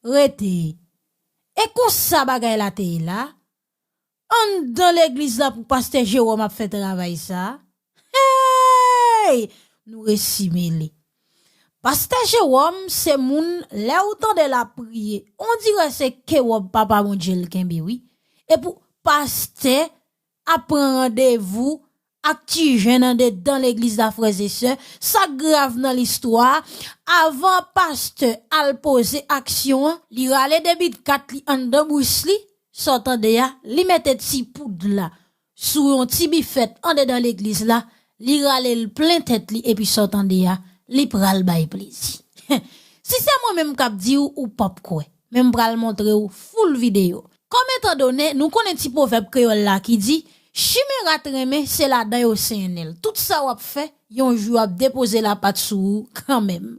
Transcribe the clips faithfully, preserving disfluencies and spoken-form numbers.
rete. E konsa bagay la te ye la. Anndan legliz la pou pastè Jewòm ap fè travay sa. Hey! Nou resi mele. Pastè Jewòm se moun, lè ou tande l ap priye, on dirè se kewòb Papa Bondye l kenbe, wi. E pou pastè ap pran randevou ak ti jèn andedan legliz la, frè e sè, sa k grav nan listwa, avan pastè al poze aksyon an, li rale debit kat li anndan bous li, sa w tande a, li mete ti poud la sou yon ti bifèt andedan legliz la, li rale l plen tèt li, epi sa w tande a, li pral bay plezi. Si se mwen menm k ap di w, ou p ap kwè. Men m pral montre w full videyo. Kòm etandone, nou konnen ti pwovèb kreyòl la ki di, chimen rat renmen, se ladan yo sennen l. Tout sa w ap fè, yon jou y ap depoze lapat sou ou kanmenm.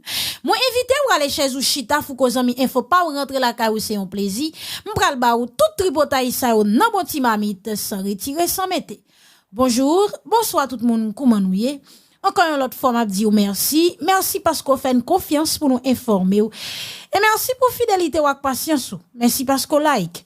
Mwen envite w rale chèz ou chita, Fouco Zanmi Enfo pa w rantre lakay ou se yon plezi. M pral ba ou tout tripotay sa yo nan bon ti mamit, san retire, san mete. Bonjou, bonswa tout moun, kouman nou ye? Ankò yon lòt fwa, m ap di w mèsi. Mèsi paske w fè n konfyans pou nou enfòme w. E mèsi pou fidelite w ak pasyans ou. Mèsi paske w like.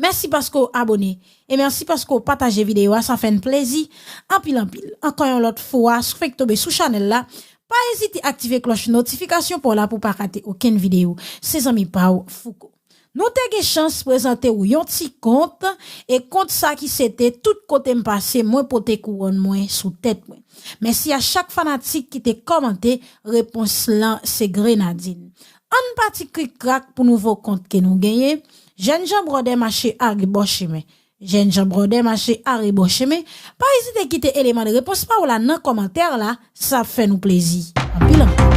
Mèsi paske w abone. E mèsi paske w pataje videyo a, sa fè n plezi anpil, anpil. Ankò yon lòt fwa, si w fenk tonbe sou chanèl la, pa ezite aktive klòch notifikasyon pa w la pou w pa rate okenn videyo. Se zanmi pa w, Fouco. Nou te gen chans prezante w yon ti kont, e kont sa ki se te tout kote m pase, mwen pote kouwòn mwen sou tèt mwen. Mèsi a chak fanatik ki te kòmante, repons lan se grenadin. Ann pati krik krak pou nouvo kont ke nou genyen. Jènjan bwòdè mache arebò chemen. Jènjan bwòdè mache arebò chemen. Pa ezite kite eleman de repons pa w la nan kòmantè la, sa ap fè nou plezi anpil anpil.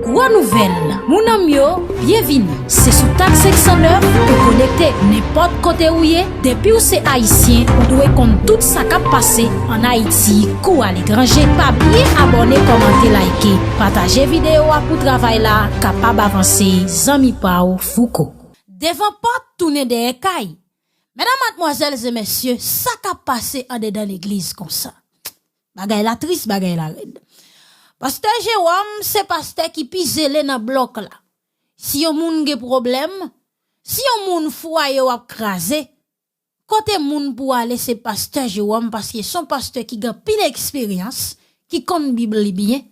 Gwo nouvèl, moun an m yo, byenvini. Se sou Tak senk san nèf ou konekte. Nenpòt kote ou ye, depi w se Ayisyen, ou dwe konn tout sa k ap pase ann Ayiti kou aletranje. Pa bliye abòne, kòmante, like, pataje videyo a pou travay la kapab avanse. Zanmi pa w, Fouco. Devan pòt, tounen dèyè kay. Medam, madmwazèl e mesye, sa k ap pase andedan legliz konsa? Bagay la tris, bagay la rèd. Pastè Jewòm se pastè ki pi zele nan blòk la. Si yon moun gen pwoblèm, si yon moun fwaye w ap kraze, kote moun pou ale se pastè Jewòm, paske se yon pastè ki gen anpil eksperyans, ki konn Bib li byen.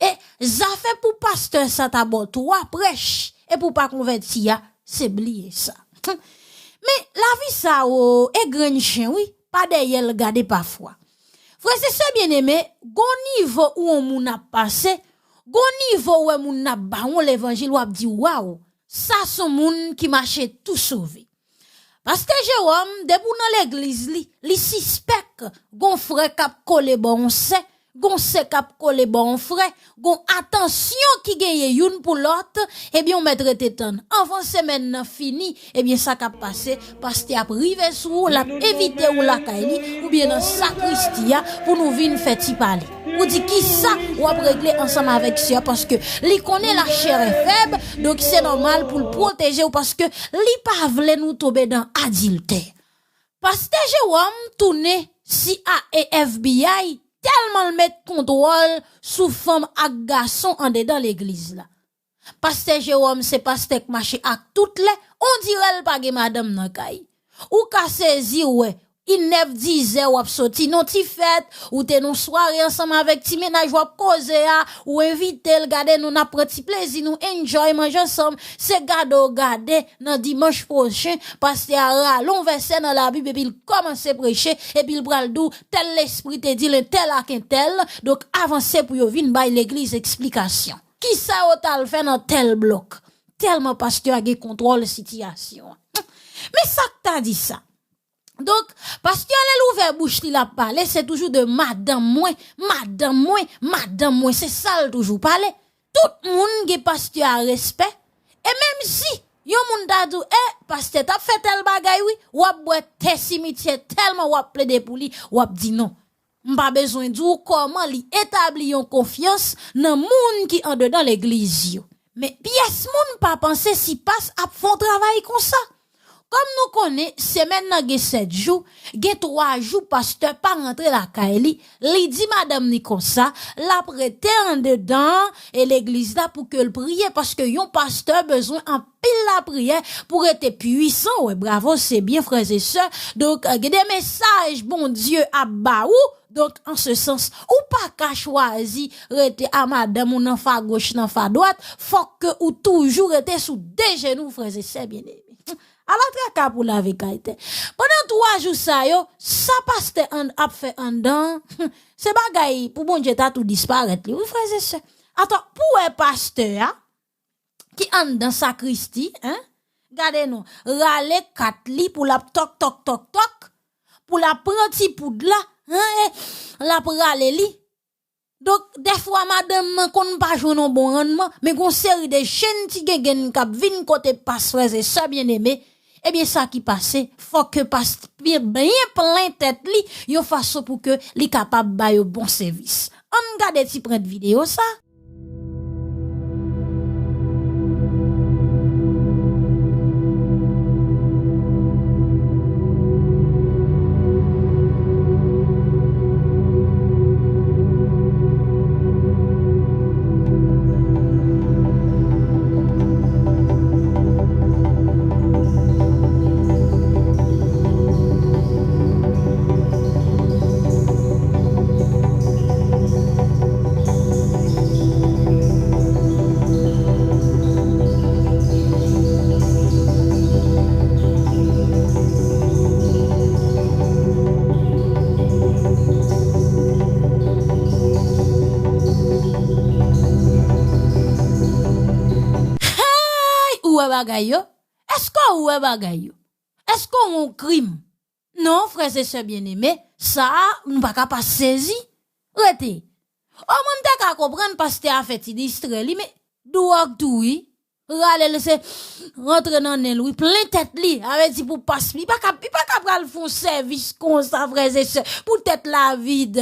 E zafè pou pastè sa ta ba w twa prèch epi w pa konvèti a, se bliye sa. Men lavi sa o, e grenn chen wi, pa dèyè l gade pafwa. Frè e sè byeneme, gon nivo ou yon moun ap pase, gon nivo ou wè moun nan ap ba w levanjil, w ap di, waw, sa se yon moun ki mache tou sove. Pastè Jewòm, depi w nan legliz li, li sispèk gon frè k ap kole bò yon sè, gon sè k ap kole bò yon frè, gon atansyon ki genyen youn pou lòt, ebyen, w mèt rete tann. Anvan semèn nan fini, ebyen, sa k ap pase, pastè ap rive sou ou, l ap envite w lakay li, oubyen nan sakristi a, pou nou vin fè ti pale. Pou di kisa w ap regle ansanm avèk sè a, paske li konnen lachè e fèb, donk se nòmal pou l pwoteje w, paske li pa vle nou tonbe nan adiltè. Pastè Jewòm tounen C I A e F B I tèlman l met kontwòl sou fanm ak gason andedan legliz la. Pastè Jewòm se pastè k mache ak tout lè, on dirè l pa gen madanm nan kay. Ou ka sezi wè, i nèf, dizè w ap soti nan ti fèt, ou te nan sware ansanm avèk ti mennaj w ap koze a, ou envite l, gade nou n ap pran ti plezi nou, enjoy, manje ansanm, se gade w gade nan dimanch pwochen, pastè a rale yon vèsè nan Labib epi l kòmanse preche, epi l pral di w, tèl lespri te di l entèl ak entèl, donk avanse pou yo vin bay legliz eksplikasyon. Kisa yo t al fè nan tèl blòk? Tèlman pastè a gen kontwòl sitiyasyon an. Men sa k ta di sa. Donk, pastè a lè l ouvè bouch li l ap pale, se toujou de madanm mwen, madanm mwen, madanm mwen, se sa l toujou pale. Tout moun gen pastè a respè. E menm si yon moun ta di w, e, pastè t ap fè tèl bagay wi, w ap bwè tè simityè tèlman w ap plede pou li, w ap di non. M pa bezwen di w kòman li etabli yon konfyans nan moun ki andedan legliz yo. Men pyès moun pa panse si pas ap fè yon travay konsa. Kòm nou konnen, semèn nan gen sèt jou, gen twa jou pastè pa rantre lakay li, li di madanm li konsa, l ap rete andedan e legliz la pou ke l priye, paske yon pastè bezwen anpil lapriyè pou rete pwisan. Wè, bravo, se byen, frè e sè. Donk, gen de mesaj Bondye ap ba ou. Donk, an se sans, ou pa ka chwazi rete a madanm ou nan fa goch, nan fa dwat. Fòk ke ou toujou rete sou de jenou, frè e sè byeneme. Ala traka pou lave kay tè. Pandan twa jou sa yo, sa pastè an ap fè anndan an, se bagay pou Bondye ta tou disparèt li, wi, frè e sè. Atò, pou wè pastè a, ki anndan sakristi, en, gade non, rale kat li pou l ap tòk, tòk, tòk, tòk, pou l ap pran ti poud la, en, e l ap rale li. Donk, dèfwa madanm nan konn pa jwenn yon bon rannman, men gon seri de jenn ti gengenn k ap vin kote pas, frè e sè byeneme, ebyen, sa ki pase, fòk ke pas byen, byen plen tèt li, yon fason pou ke li kapab ba yo bon sèvis. Ann gade ti prent videyo sa. Hey! Ou wè bagay yo? Èske ou wè bagay yo? Èske w wè yon krim? Non, frè e sè byeneme, sa a, nou pa ka pa sezi. Rete. O, mwen m te ka konprann pastè a fè ti distrè li, men dwòg tou wi. Rale l se rantre nan nen l wi, plen tèt li. A vle di pou pas li, li pa ka, li pa ka pral fè yon sèvis konsa, frè e sè, pou tèt la vid.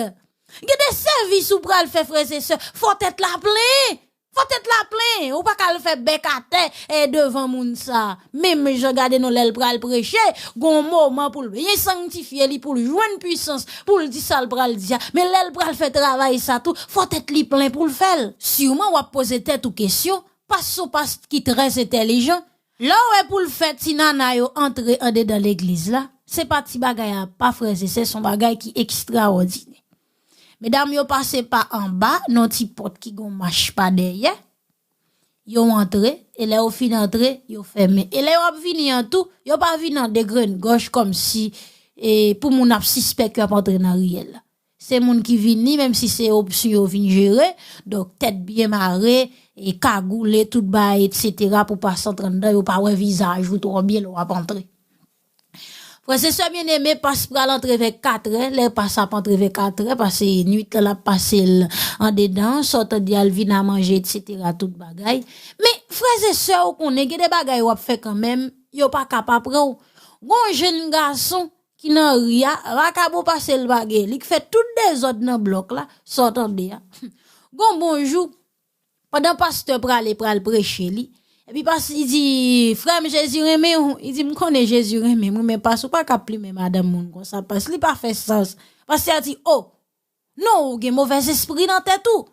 Gen de sèvis ou pral fè, frè e sè, fò tèt la plen. Fò tèt la plen, ou pa ka al fè bèk atè, e, devan moun sa. Menm jan gade non lè l pral preche, gon moman pou l byen sanktifye li, pou l jwenn pwisans, pou l di sa l pral di a. Men lè l pral fè travay sa tou, fò tèt li plen pou l fè l. Siman w ap poze tèt ou kesyon, pas se yon pas ki trè entèlijan. Lè w wè pou l fè ti nana yo antre andedan legliz la, se pa ti bagay apa, frè e sè, se yon bagay ki ekstrawòdinè. Medam yo pase pa anba, nan ti pòt ki gon mach pa dèyè. Yo antre, e lè yo fin antre, yo fèmen. E lè yo ap vini an tou, yo pa vini an degrengòch kòmsi, e, pou moun ap sispèk yo ap antre nan riyèl la. Se moun ki vini, menm si se opsyon yo vin jere, donk tèt byen mare, e kagoule, tout bagay, etsetera, pou pas antre anndan, yo pa wè vizaj ou twò byen lè w ap antre. Frè e sè byeneme, pas pral antre vè katrè, lè pas ap antre vè katrè, pase nwit la l ap pase l andedan, sa w tande al vin a manje, etsetera, tout bagay. Men, frè e sè, ou konnen, gen de bagay w ap fè kanmenm, yo pa ka pa pran w. Gon jenn gason ki nan ri a, vakabon pase l pa gen, li k fè tout dezòd nan blòk la, sa w tande a. Gon bon jou, pandan pastè prale pral preche li, epi pastè di, "Frè m, Jezi renmen w." Li di, "M konnen Jezi renmen m wi, men pastè ou pa ka plimen madanm moun konsa, pastè, li pa fè sans." Pastè a di, "O, non, ou gen movèzespri nan tèt ou."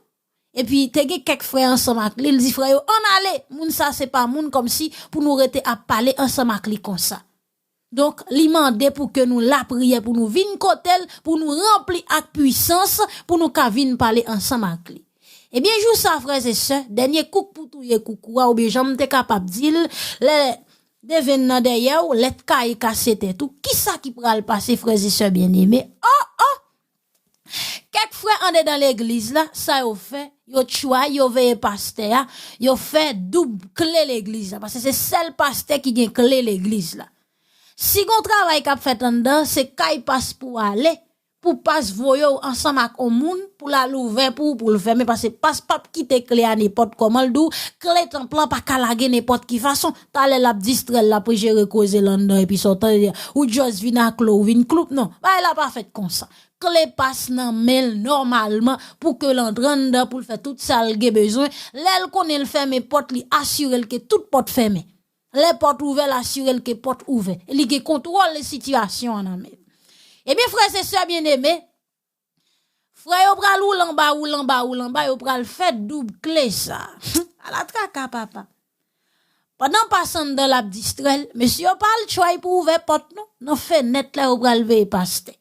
Epi te gen kèk frè ansanm ak li, li di frè yo, "Ann ale, moun sa se pa moun kòmsi pou nou rete ap pale ansanm ak li konsa." Donk, li mande pou ke nou lapriyè, pou nou vin kote l, pou nou ranpli ak pwisans, pou nou ka vin pale ansanm ak li. Ebyen, jou sa, frè e sè, dènye kouk pou touye koukou a, oubyen jan m te kapab di l, lè devenn nan dèyè w, lèt kaye kase tèt ou, kisa ki pral pase, frè e sè byeneme? O, o! Kèk frè andedan legliz la, sa yo fè, yo tchway, yo veye pastè a, yo fè doub kle legliz la, paske se sèl pastè ki gen kle legliz la. Si gon travay k ap fèt anndan, se kay pas pou ale, pou pas voye w ansanm ak on moun, pou l al ouvè pou ou, pou l fèmen, paske pas p ap kite kle a nenpòt kòman, l di w, kle tanp lan pa ka lage nenpòt ki fason, talè l ap distrè l, l ap jere koze l anndan, epi sa w tande, ou just vin a klo, ou vin kloup, non, bagay la pa fèt konsa. Kle pas nan men l nòmalman pou ke l antre anndan, pou l fè tout sa l gen bezwen. Lè l konnen l fèmen pòt, li asire l ke tout pòt fèmen. Lè pòt ouvè, l asire l ke pòt ouvè. E li gen kontwòl sitiyasyon an nan men l. Ebyen, frè e sè byeneme, frè yo pral woule anba, woule anba, woule anba, yo pral fè doub kle sa. Ala traka, papa. Pandan pastè anndan l ap distrè l, mesye yo pa al try pou ouvè pòt non. Nan fenèt la yo pral veye pastè.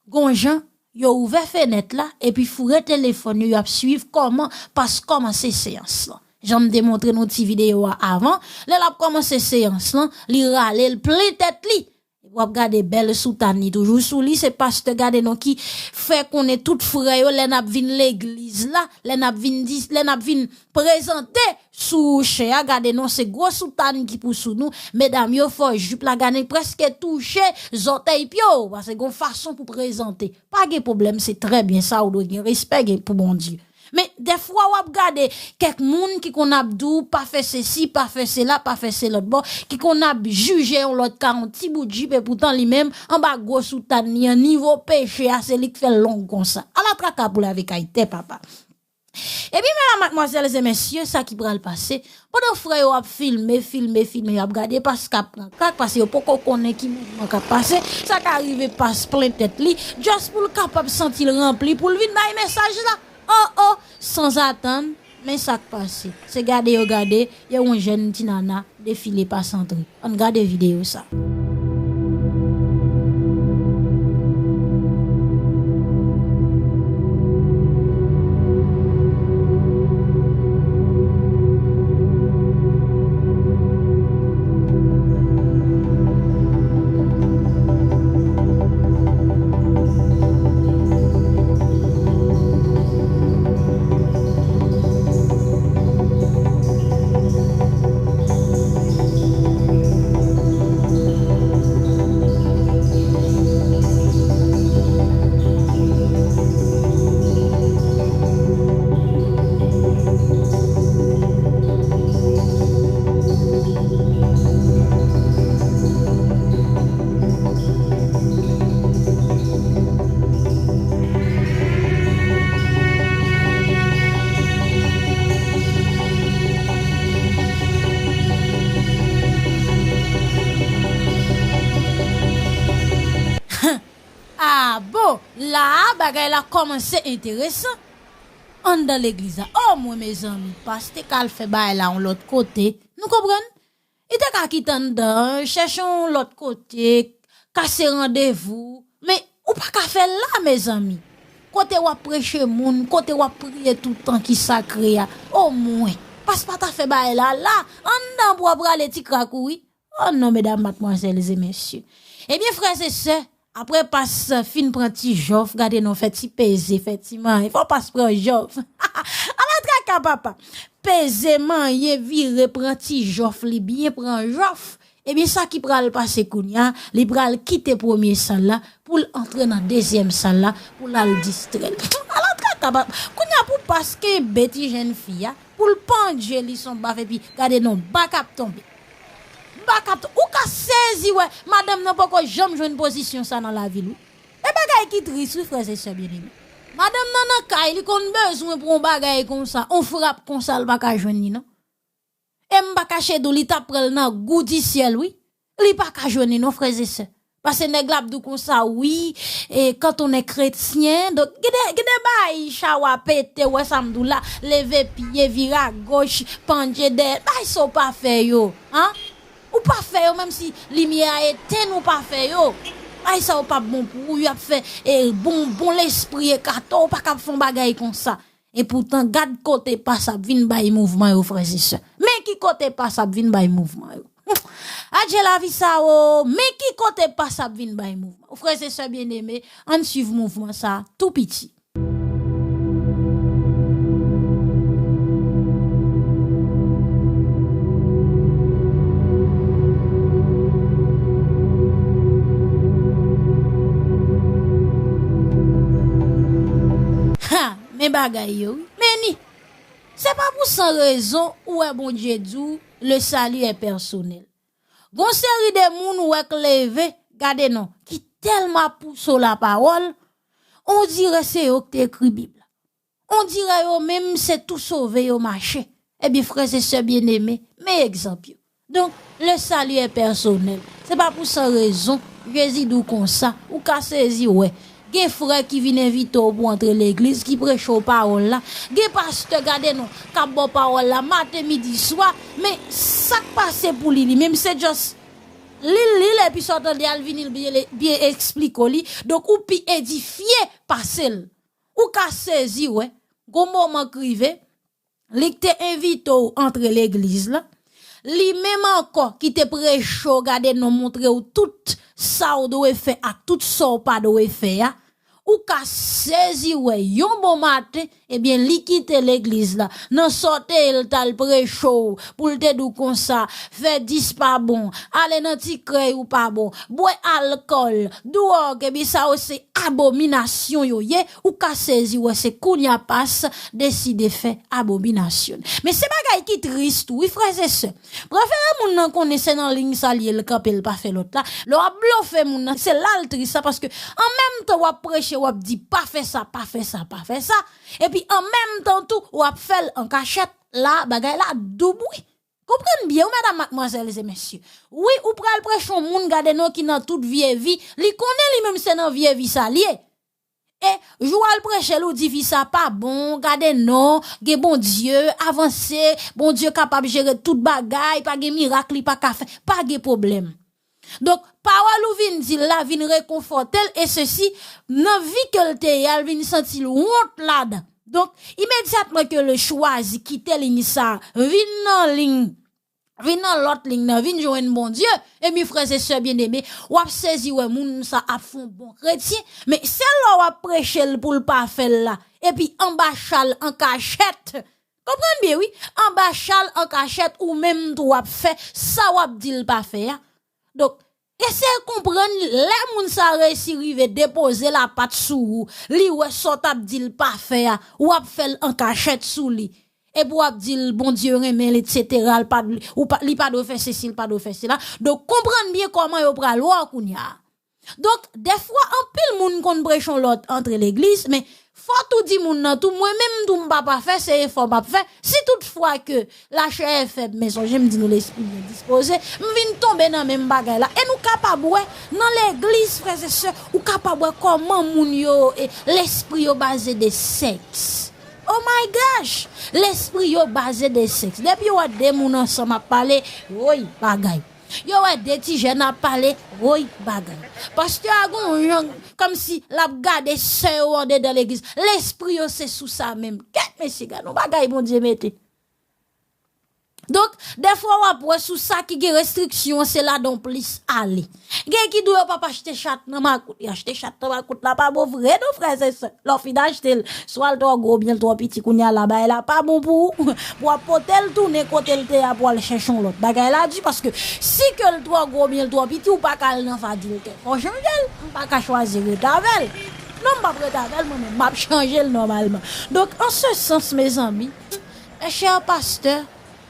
Gon jan, yo ouvè fenèt la, epi foure telefòn yo, y ap swiv kòman pastè kòmanse seyans lan. Jan m te montre nou ti videyo a avan, lè l ap kòmanse seyans lan, li rale l plen tèt li. Epi w ap gade bèl soutàn li toujou sou li, se pastè gade non ki fè konnen tout frè yo lè n ap vin legliz la, lè n ap vin di, lè n ap vin prezante sou chè a, gade non se gwo soutàn ki pou sou nou, medam yo fò jip la gade prèske touche zòtèy pye w, paske gon fason pou prezante. Pa gen pwoblèm, se trè byen sa, ou dwe gen respè gen pou Bondye. Men, dèfwa w ap gade kèk moun ki konn ap di w pa fè sesi, pa fè sela, pa fè se lòt bò, ki konn ap jije yon lòt ka yon ti bout jip, epoutan li menm, anba gwo soutàn li an, nivo peche a, se li k fè l long konsa. Ala traka pou l avèk ayitè, papa. Ebyen, medam, madmwazèl e mesye, sa ki pral pase, pandan frè yo ap filme, filme, filme, y ap gade pastè k ap pran krak, paske yo poko konnen ki mouvman k ap pase, sa ka rive pastè plen tèt li, just pou l kapab santi l ranpli, pou l vin bay mesaj la. Oh, oh, sanzatann, men sa k pase. Se gade yo gade, yo wè yon jèn ti nana defile pase antre. Ann gade videyo sa. Ah bon, la a, bagay la kòmanse enteresan. Anndan legliz la. O mwen, mezanmi, pastè k al fè bagay la yon lòt kote. Nou konprann? Li te ka kite anndan, chèche yon lòt kote, kase randevou. Men, ou pa ka fè l la, mezanmi. Kote w ap preche moun, kote w ap priye toutan ki sakre a. O mwen, pastè pa ta fè bagay la la. Anndan pou w ap rale ti krak ou, wi. Oh non, medam, madmwazèl e mesye. Ebyen, frè e sè, apre pastè fin pran ti jòf, gade non, fè ti peze, fè ti manyen, fò pastè pran jòf. Ala traka, papa. Peze, manyen, vire, pran ti jòf li, byen pran jòf. Ebyen, sa ki pral pase kounye a, li pral kite premye sal la pou l antre nan dezyèm sal la pou l al distrè l. Ala traka, papa. Kounye a pou pastè kenbe ti jèn fi a, pou l pandje li sou baf epi gade non, bak ap tonbe. Bak ap tonbe. Ou ka sezi wè, madanm nan poko janm jwenn pozisyon sa nan lavi l, wi. E bagay ki tris, wi, frè e sè byeneme. Madanm nan nan kay, li konn bezwen pou yon bagay konsa, yon frap konsa, l pa ka jwenn li, non. E m pa kache di w, li t ap pran l nan gou di syèl, wi. Li pa ka jwenn li non, frè e sè. Paske nèg la ap di w konsa, wi, e, quand on est chrétien, donk, gen de, gen de bagay, chawa pete, ou wè sa m di w la, leve pye, vire agoch, pandje dèyè, bagay sa w pa fè yo, an? Ou pa fè yo, menm si limyè a etenn, ou pa fè yo. Bagay sa yo p ap bon pou ou, y ap fè, e, bon, bon lespri ekate w, ou pa ka ap fè yon bagay konsa. Epoutan, gad kote pastè ap vin bay mouvman yo, frè e sè. Men ki kote pastè ap vin bay mouvman yo. Adje lavi sa o, men ki kote pastè ap vin bay mouvman. Frè e sè byeneme, ann swiv mouvman sa tou piti. Ha, men bagay yo, wi. Men ni. Se pa pou san rezon ou wè Bondye di w, le salut est personnel. Gon seri de moun ou wè k leve, gade non, ki tèlman ap pouse w lapawòl, on dirè se yo k te ekri Bib la. On dirè yo menm se tou sove yo mache. Ebyen, frè e sè byeneme, men egzanp yo. Donk, le salut est personnel. Se pa pou san rezon, Jezi di w konsa, ou ka sezi wè. Gen frè ki vin envite w pou antre legliz, ki preche w pawòl la. Gen pastè, gade non, k ap ba w pawòl la maten, midi, swa, men sa k pase pou li, li menm se just li l, li l, epi sa w tande a l vini l byen, byen eksplike w li. Donk, ou pi edifye pase l. Ou ka sezi wè. Gon moman k rive, li k te envite w antre legliz la, li menm ankò ki te preche w, gade non, montre w tout sa w dwe fè ak tout sa w pa dwe fè a, ou ka sezi wè yon bon maten, ebyen, li kite legliz la. Nan sa w te ye l t al preche w, pou l te di w konsa, fè dis pa bon, ale nan ti krèy ou pa bon, bwè alkòl, dwòg, ebyen, sa yo se abominasyon yo ye, ou ka sezi wè se kounye a pas deside fè abominasyon. Men se bagay ki tris tou, wi, frè e sè. Prefere moun nan konnen se nan liy sa l ye, l kanpe, l pa fè lòt la. Lè w ap blofe moun nan, se la l tris la, paske an menm tan w ap preche, w ap di, pa fè sa, pa fè sa, pa fè sa. Epi an menm tan tou, w ap fè l an kachèt, la, bagay la doub, wi. Konprann byen, wi, medam, madmwazèl e mesye. Wi, ou pral preche yon moun, gade non, ki nan tout vye vi, li konnen li menm se nan vye vi sa l ye. E jou w al preche l, ou di fi sa pa bon, gade non, gen Bondye, avanse, Bondye kapab jere tout bagay, pa gen mirak li pa ka fè, pa gen pwoblèm. Donk, pawòl ou vin di l la vin rekonfòte l, e sesi, nan vi ke l te ye a, l vin santi l wont ladan. Donk, imedyatman ke l chwazi kite liy sa, vin nan liy, vin nan lòt liy nan, vin jwenn Bondye, ebyen, frè e sè byeneme, w ap sezi wè moun sa ap fè yon bon kretyen, men se lè w ap preche l pou l pa fè l la, epi anba chal an kachèt, konprann byen wi, anba chal an kachèt ou menm tou w ap fè sa w ap di l pa fè a. Donk, eseye konprann lè moun sa resi rive depoze lapat sou ou, li wè sa w t ap di l pa fè a, w ap fè l an kachèt sou li. Epi w ap di l Bondye renmen l, etsetera, l pa, ou pa, li pa dwe fè sesi, li pa dwe fè sela. Donk, konprann byen kòman yo pral wè w kounye a. Donk, dèfwa, anpil moun konn preche yon lòt antre legliz, men fò tou di moun nan tou, mwen menm tou m pa pafè, se efò m ap fè. Si toutfwa ke lachè e fèb, men sonje m di nou lespri byen dispoze, m vin tonbe nan menm bagay la. E nou kapab wè, nan legliz, frè e sè, ou kapab wè kòman moun yo, e, lespri yo baze de sèks. Oh my gosh! Lespri yo baze de sèks. Depi yo wè de moun ansanm ap pale, woy, bagay. Yo wè de ti jèn ap pale, woy, bagay. Pastè a gon yon jan, kòmsi l ap gade sè yo andedan legliz. Lespri yo se sou sa menm. Kèt mesye, gade yon bagay Bondye mete. Donk, dèfwa w ap wè sou sa ki gen restriksyon, se ladan w plis ale. Gen ki di w yo p ap achte chat nan makout, yo achte chat nan makout la pa bon vre non, frè e sè. Lè w fin achte l, swa l twò gwo oubyen l twò piti, kounye a la bagay la pa bon pou ou. Pou w ap pote l tounen kote l te a pou w al chèche yon lòt. Bagay la di paske si ke l twò gwo oubyen l twò piti, ou pa ka al nan fadiltè. Fò w chanje l. M pa ka chwazi ret avè l. Non, m p ap ret avè l, mwen menm, m ap chanje l nòmalman. Donk, an se sans, mezanmi, chè pastè,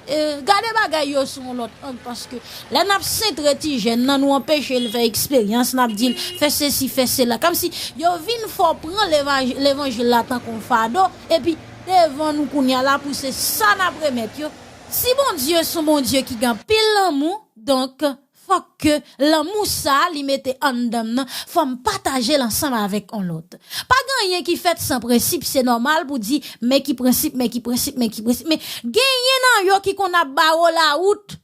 e, gade bagay yo sou yon lòt ang, paske lè n ap sentre ti jèn nan, nou anpeche l fè eksperyans, n ap di l fè sesi, fè sela. Kòmsi yo vin fè w pran levaj-, levanjil la tankou yon fado, epi devan nou kounye a la pou se sa n ap remèt yo. Si Bondye se yon Bondye ki gen anpil lanmou, donk, fòk ke lanmou sa a li mete anndan m nan, fò m pataje l ansanm avèk yon lòt. Pa gen anyen ki fèt san prensip, se nòmal pou di, men ki prensip, men ki prensip, men ki prensip. Men genyen nan yo ki konn ap bare w lawout.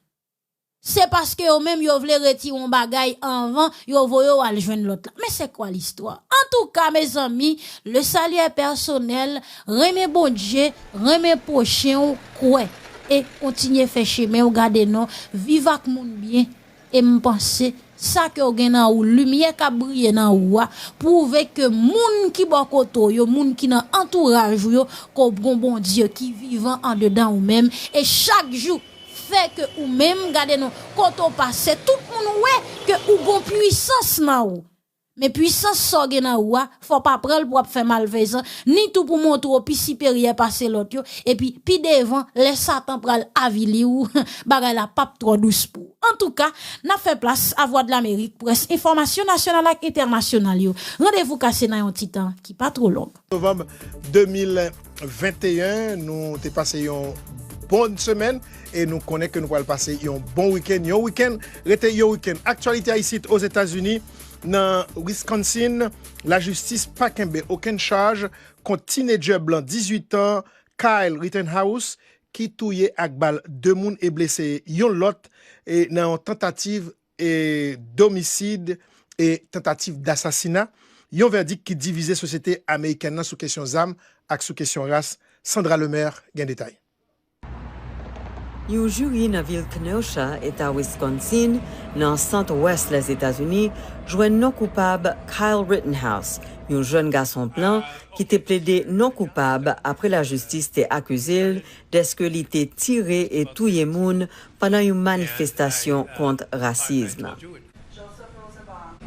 Se paske yo menm yo vle retire yon bagay anvan yo voye w al jwenn lòt la. Men se kwa listwa? Antouka, mezanmi, le salut est personnel, renmen Bondye, renmen pwochen w, kwè, e kontinye fè chemen w, gade non, viv ak moun byen, e m panse, sa ke w gen nan ou, limyè k ap briye nan ou a, pwouve ke moun ki bò kote w yo, moun ki nan antouraj ou yo, ke w gon Bondye ki vivan andedan ou menm, e chak jou, fè ke ou menm, gade non, kote w pase, tout moun wè ke ou gon pwisans nan ou. Men pwisans sa w gen nan ou a, fò w pa pran l pou w ap fè malfezan, ni tou pou montre w pi siperyè pase lòt yo, epi pi devan, lè Satan pral avili w, bagay la p ap twò dous pou ou. Antouka, n ap fè plas a Vwadlamerik, près enfòmasyon nasyonal ak entènasyonal yo. Randevou kase nan yon ti tan ki pa twò long. Novanm de mil venteyen, nou te pase yon bòn semèn e nou konnen ke nou pral pase yon bon wikenn, yon wikenn, rete yon wikenn. Aktyalite isit Ozetazini, nan Wisconsin, lajistis pa kenbe okenn chaj kont tinedjè blan dizuit an, Kyle Rittenhouse, ki touye ak bal de moun e blese yon lòt e nan yon tantativ e domisid e tantativ dasasina, yon vèdik ki divize sosyete amerikèn nan sou kesyon zam ak sou kesyon ras. Sandra Lemaire gen detay. Yon jiri nan vil Kenosha, eta Wisconsin, nan sant wès Lèzetazini, jwenn non koupab Kyle Rittenhouse, yon jèn gason blan ki te plede non koupab apre lajistis te akize l dèske li te tire e touye moun pandan yon manifestasyon kont rasism.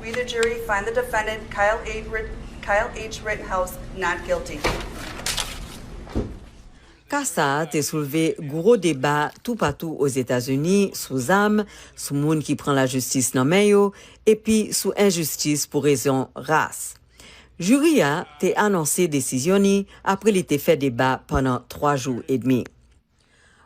We, the jury, find the defendant, Kyle H. Rit-, Kyle H. Rittenhouse, not guilty. Ka sa a te soulve gwo deba toupatou Ozetazini sou zam, sou moun ki pran lajistis nan men yo, epi sou enjistis pou rezon ras. Jiri a te anonse desizyon ni apre li te fè deba pandan twa jou edmi.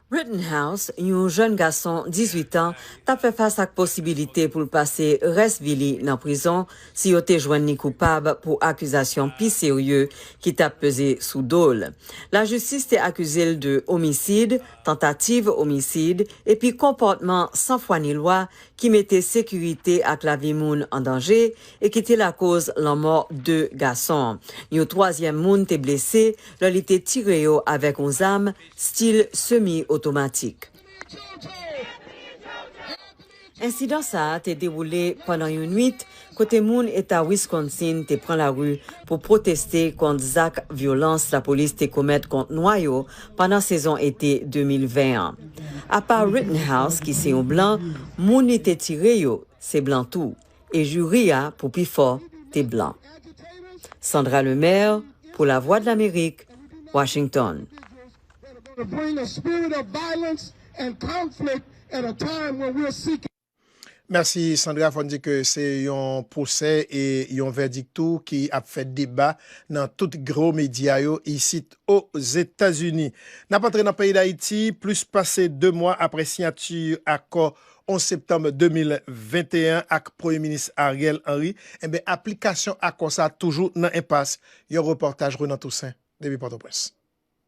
Rittenhouse, yon jèn gason dizuit an, t ap fè fas ak posibilite pou l pase rès vi li nan prizon si yo te jwenn li koupab pou akizasyon pi serye ki t ap peze sou do l. Lajistis te akize l de omisid, tantativ omisid, epi konpòtman san fwa ni lwa ki mete sekirite ak lavi moun an danje e ki te lakoz lanmò de gason. Yon twazyèm moun te blese lè li te tire yo avèk yon zam stil semi otomatik. Ensidan sa a te dewoule pandan yon nwit kote moun eta Wisconsin te pran lari pou pwoteste kont zak vyolans lapolis te komèt kont nwa yo pandan sezon ete de mil ven an. Apa Rittenhouse, ki se yon blan, moun li te tire yo se blan tou, e jiri a, pou pi fò, te blan. Sandra Lemaire, pou Lavwadlamerik, Washington. To bring a spirit of violence and conflict at a time when we're seeking. Mèsi Sandra, fò n di ke se yon pwosè e yon vèdik tou ki ap fè deba nan tout gwo medya yo isit Ozetazini. N ap antre nan peyi Dayiti, plis pase de mwa apre siyati akò onz septanm de mil venteyen ak Premye Minis Ariel Henry, enben aplikasyon akò sa a toujou nan enpas, yon repòtaj Renan Toussaint depi Pòtoprens.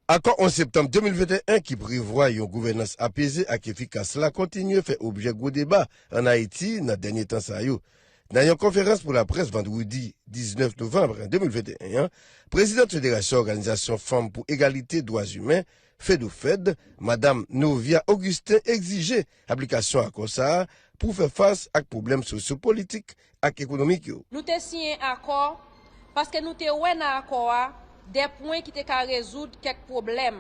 Akò onz septanm de mil venteyen ki prevwa yon gouvènans apeze ak efikas la kontinye fè objè gwo deba ann Ayiti nan dènye tan sa yo. Nan yon konferans pou laprès vandredi diznèf novanm de mil venteyen an, prezidan Federasyon Òganizasyon Fanm pou Egalite Dwa Imen, FEDOFED, Madam Novia Augustin egzije aplikasyon akò sa a pou fè fas ak pwoblèm sosyo-politik ak ekonomik yo. Nou te siyen akò paske nou te wè nan akò a de pwen ki te ka rezoud kèk pwoblèm.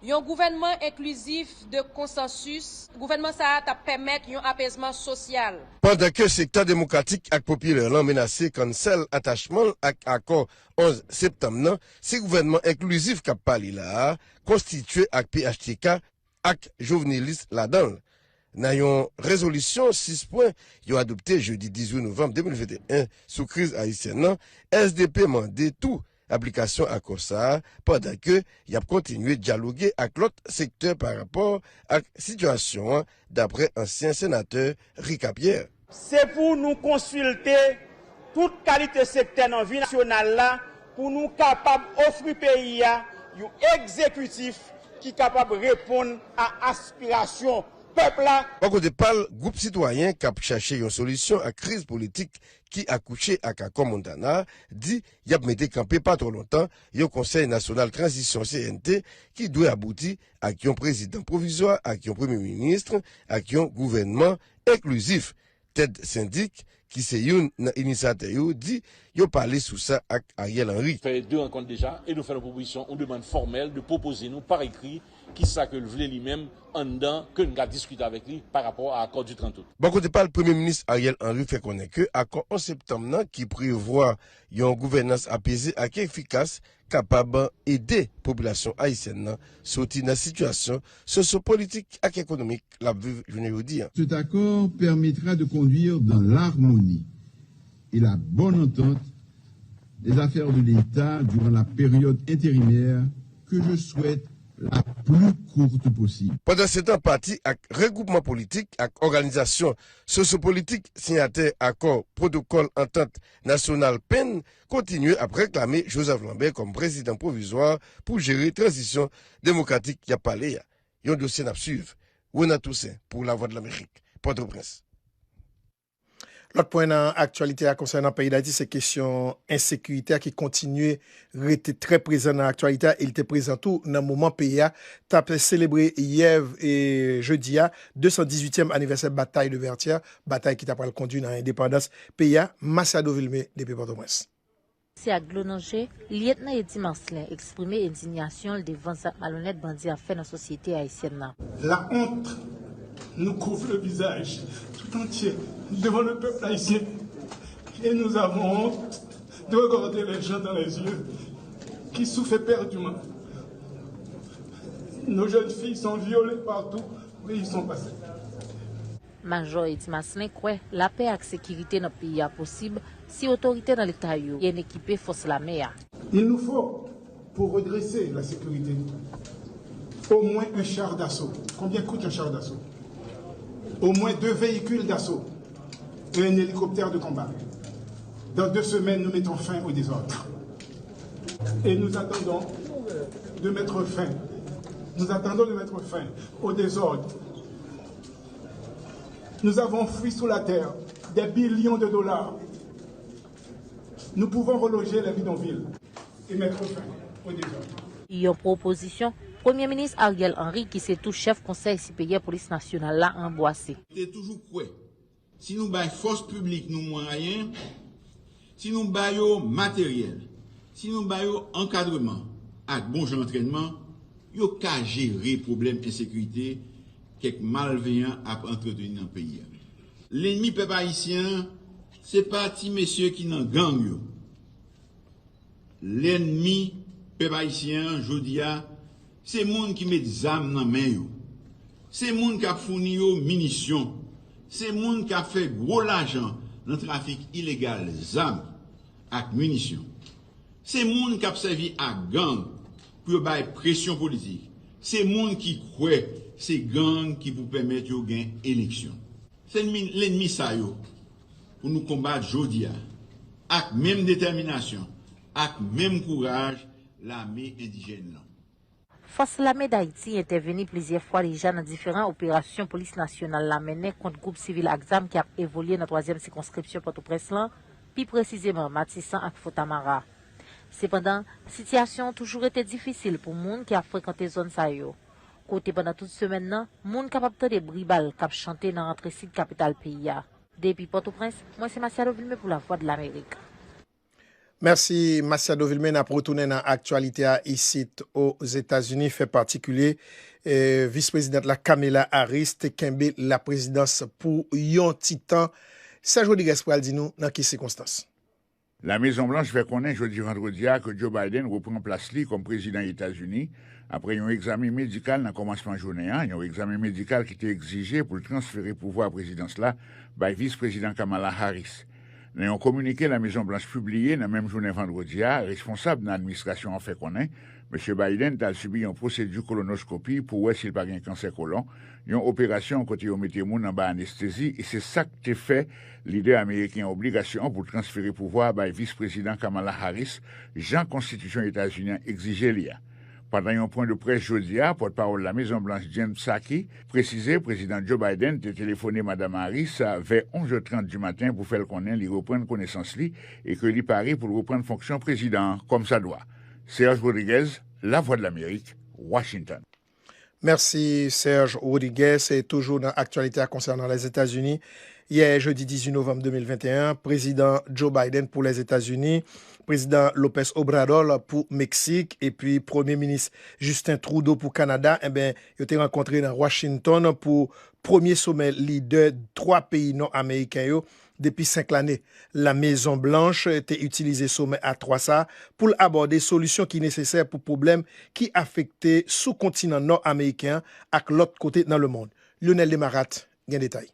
Yon gouvènman enklizif de konsansis, gouvènman sa a t ap pèmèt yon apezman sosyal. Pandan ke sektè demokratik ak popilè lan menase cancel atachman l ak akò onz septanm nan, se gouvènman enklizif k ap pale la a, konstitye ak P H T K, ak jovnilis ladan l. Nan yon rezolisyon sis pwen yo adopte jedi dizuit novanm de mil venteyen sou kriz ayisyèn nan, S D P mande tou aplikasyon akò sa a pandan ke y ap kontinye dyaloge ak lòt sektè pa rapò ak sitiyasyon an, dapre ansyen senatè Rica Pierre. Se pou nou konsilte tout kalite sektè nan vi nasyonal la pou nou kapab ofri peyi a yon egzekitif ki kapab reponn a aspirasyon pèp la. Bò kote pa l, gwoup sitwayen k ap chache yon solisyon ak kriz politik ki akouche ak akò Montana di y ap mete kanpe pa twò lontan yon Konsèy Nasyonal Tranzisyon, C N T, ki dwe abouti ak yon prezidan pwovizwa, ak yon premye minis, ak yon gouvènman enklizif. Ted Sendrick, ki se youn nan inisiyatè yo, di yo pale sou sa ak Ariel Henry. Fè de rankont deja e nou fè yon pwopozisyon, yon demann fòmèl de pwopoze nou pa ekri kisa ke l vle li menm anndan ke n ka diskite avèk li pa rapò a akò di trant out. Bò kote pa l, Premye Minis Ariel Henry fè konnen ke akò onz septanm nan ki prevwa yon gouvènans apeze ak efikas kapab ede popilasyon ayisyèn nan soti nan sitiyasyon sosyo-politik ak ekonomik l ap viv jounen jodi a. Cet accord permettra de conduire dans l'harmonie et la bonne entente les affaires de l'État durant la période intérimaire que je souhaite la plus courte possible. Pandansetan, pati ak regwoupman politik ak òganizasyon sosyopolitik siyatè akò pwotokòl antant nasyonal pen kontinye ap reklame Joseph Lambert kòm prezidan pwovizwa pou jere tranzisyon demokratik y ap pale a. Yon dosye n ap swiv. Ronald Toussaint pou Lavwadlamerik, Pòtoprens. Lòt pwen nan aktyalite a konsènan peyi Dayiti se kesyon ensekirite a ki kontinye rete trè prezan nan aktyalite a e li te prezan tou nan moman peyi a t ap selebre yè e jedi a de san dizuityèm anivèsè Bataille de Vertières, batay ki ta pral kondui nan endepandans peyi a. Masiado Vilmé depi Pòtoprens. Se ak dlo nan je, Lyetnan Eddy Marcelin eksprime endiyasyon l devan zak malonèt bandi ap fè nan sosyete ayisyèn nan. La honte nous couvre le visage tout entier devant le peuple haïtien. Et nous avons honte de regarder les gens dans les yeux qui souffrent éperdument. Nos jeunes filles sont violées partout où ils sont passés. Majò Eddy Marcelin kwè lapè ak sekirite nan peyi a posib si otorite nan leta yo byen ekipe fòs lame a. Il nous faut, pour redresser la sécurité, au moins un char d'assaut. Combien coûte un char d'assaut? Au moins deux véhicules d'assaut et un hélicoptère de combat. Dans deux semaines, nous mettons fin au désordre. Et nous attendons de mettre fin, nous attendons de mettre fin au désordre. Nous avons fouillé sous la terre des billions de dollars. Nous pouvons reloger les bidonvilles et mettre fin au désordre. Yon pwopozisyon Premye Minis Ariel Henry, ki se tou chèf Konsèy Siperyè Polis Nasyonal la, anbwase. Te toujou kwè, si nou bay fòs piblik nou mwayen, si nou ba yo materyèl, si nou ba yo ankadreman ak bon jan antrènman, yo ka jere pwoblèm ensekirite kèk malveyan ap antreteni nan peyi a. Lènmi pèp ayisyen an, se pa ti mesye ki nan gang yo. Lènmi pèp ayisyen an jodi a, se moun ki met zam nan men yo. Se moun k ap founi yo minisyon. Se moun k ap fè gwo lajan nan trafik ilegal zam ak minisyon. Se moun k ap sèvi ak gang pou yo bay presyon politik. Se moun ki kwè se gang ki pou pèmèt yo gen eleksyon. Se lènmi sa yo pou nou konbat jodi a ak menm detèminasyon, ak menm kouraj lame endijèn lan. Fòs lame Dayiti entèveni plizyè fwa deja nan diferan operasyon polis nasyonal la mennen kont gwoup sivil ak zam ki ap evolye nan twazyèm sikonskripsyon Pòtoprens lan, pi presizeman Matisan ak Fontamara. Sepandan, sitiyasyon an toujou rete difisil pou moun ki ap frekante zòn sa yo, kote pandan tout semèn nan, moun kapab tande bri bal k ap chante nan rantre sid kapital peyi a. Depi Pòtoprens, mwen se Masiado Vilmé pou Lavwadlamerik. Mèsi Masiado Vilmé. N ap retounen nan aktyalite a isit Ozetazini, fè patikilye, eh, vis prezidant la Kamala Harris te kenbe laprezidans pou yon ti tan. Serge Rodriguez pral di nou nan ki sikonstans. La Mezon Blanch fè konnen jodi vandredi a ke Joe Biden repran plas li kòm prezidan Etazini apre yon egzamen medikal nan kòmansman jounen an, yon egzamen medikal ki te egzije pou l transfere pouvwa prezidans la bay vis prezidan Kamala Harris. Nan yon kominike La Mezon Blanch pibliye nan menm jounen vandredi a, responsab nan administrasyon an fè konnen Mesye Biden t al sibi yon pwosedi kolonoskopi pou wè si l pa gen kansè kolon, yon operasyon kote yo mete moun anba anestezi, e se sa k te fè lidè ameriken an obligasyon pou l transfere pouvwa a bay vis prezidan Kamala Harris, jan konstitisyon Etazini an egzije li a. Pandan yon pwen de près jodi a, pòtpawòl La Mezon Blanch Jen Psaki presize Prezidan Joe Biden te telefone Madanm Harris vè onz è trant di maten pou fè l konnen li reprann konesans li e ke li pare pou l reprann fonksyon prezidan an kòmsadwa. Serge Rodriguez, Lavwadlamerik, Washington. Mèsi Serge Rodriguez. E toujou nan aktyalite a konsènan Lèzetazini, yè jedi dizuit novanm de mil venteyen, Prezidan Joe Biden pou Lèzetazini, Prezidan Lopez Obrador pou Meksik, epi Premye Minis Justin Trudeau pou Kanada, enben, yo te rankontre nan Washington pou premye somè lidè twa peyi nò ameriken yo depi senk lane. La Mezon Blanch te itilize somè a twa sa a pou l abòde solisyon ki nesesè pou pwoblèm ki afekte sou kontinan nò ameriken an ak lòt kote nan lemonn. Lionel Demarat gen detay.